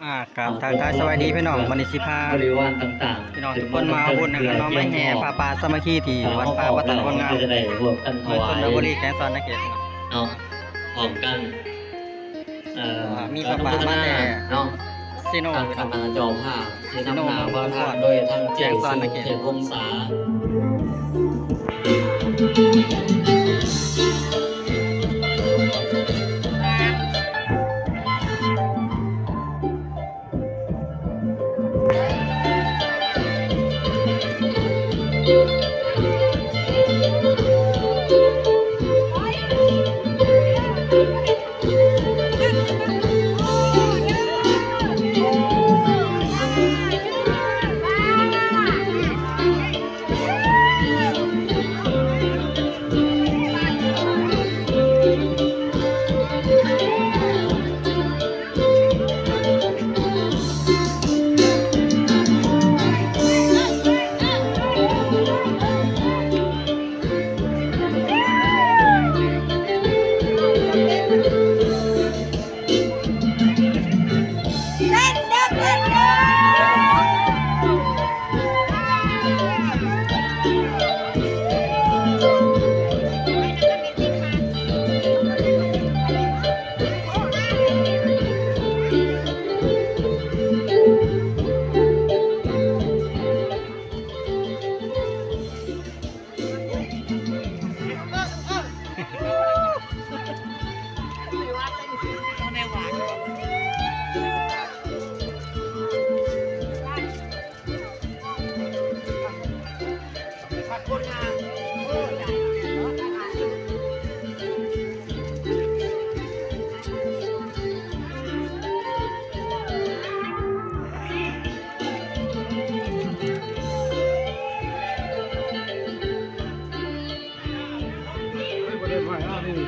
ອ່າ ກາບທັກທາຍສະບາຍດີພີ່ນ້ອງ ມື້ນີ້ຊິພາ ບໍລິວານຕ່າງໆ ພີ່ນ້ອງທຸກຄົນມາເອົາບຸນນຳກັນເນາະ ມາແຫ່ຜ້າປ່າສາມັກຄີທີ່ວັດປ່າວັດຕະໂນນງາມ ເມືອງຊົນນະບູລີ ແຂວງສະຫວັນນະເຂດເນາະ ພ້ອມກັນ ເອີ ມີຜ້າປ່າມາແຕ່ເນາະ ເຊໂນ ທາງຄະນະເຈົ້າພາບ ທີ່ນຳໜ້າພາທາງໂດຍທ່ານເຈົ້າ ແຂວງສະຫວັນນະເຂດ ເຂດວົງສາ.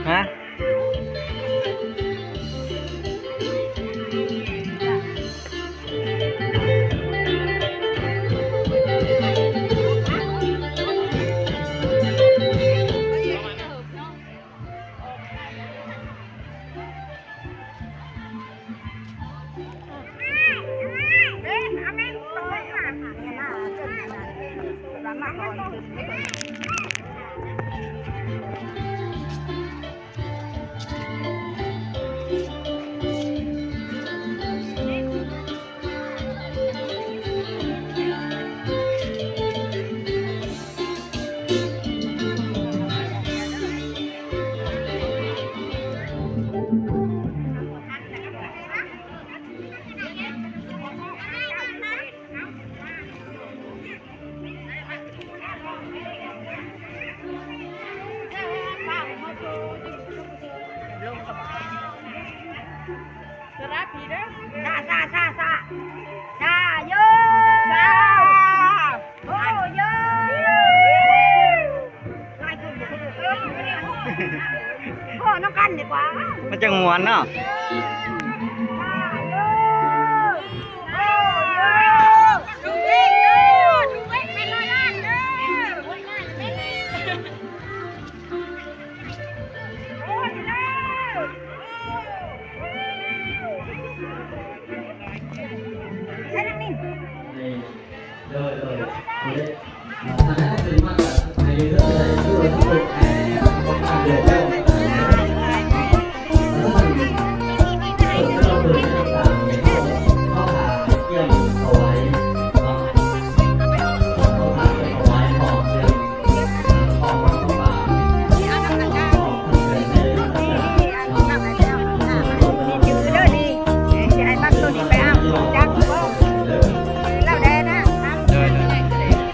ຮະ? ສາ ສາ ສາ ສາ ສາ ໂຍ ສາ ໂອ ໂຍ ພໍ້ນຳກັນດີກວ່າ ມັນຈັ່ງມ່ວນເນາະ.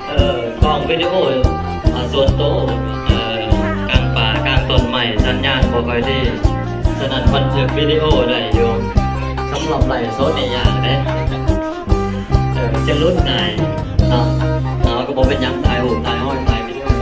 ເອີ ກ້ອງວິດີໂອ ອາ ສ່ວນໂຕ ເອີ ກາງປ່າກາງຕົ້ນໄມ້ ສັນຍານບໍ່ຄ່ອຍດີ ສະນັ້ນບັນທຶກວິດີໂອໄດ້ຢູ່ ສຳລັບໄລຟ໌ສົດນີ້ຍາກເດ້ ເອີ ຈະຫຼຸດງ່າຍເນາະ ເຮົາກໍບໍ່ເປັນຫຍັງ ຖ່າຍຮູບ ຖ່າຍຮອຍ ຖ່າຍວິດີໂອ. ເ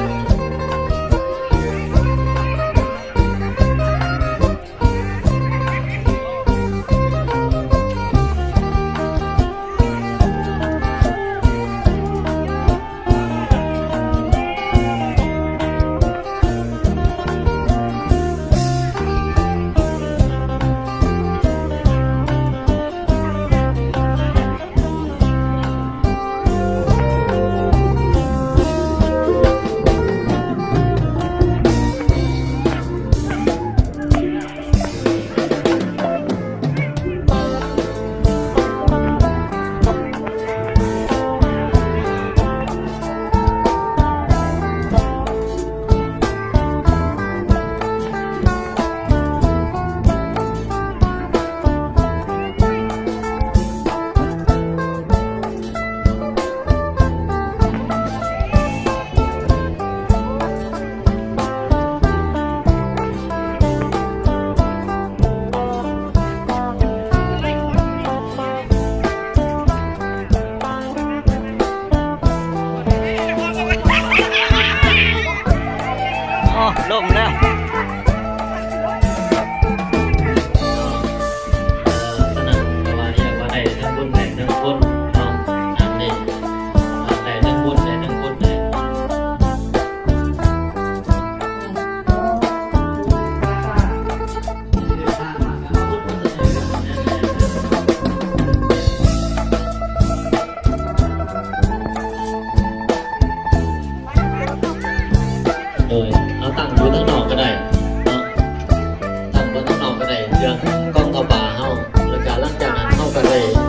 ກໍເລີຍ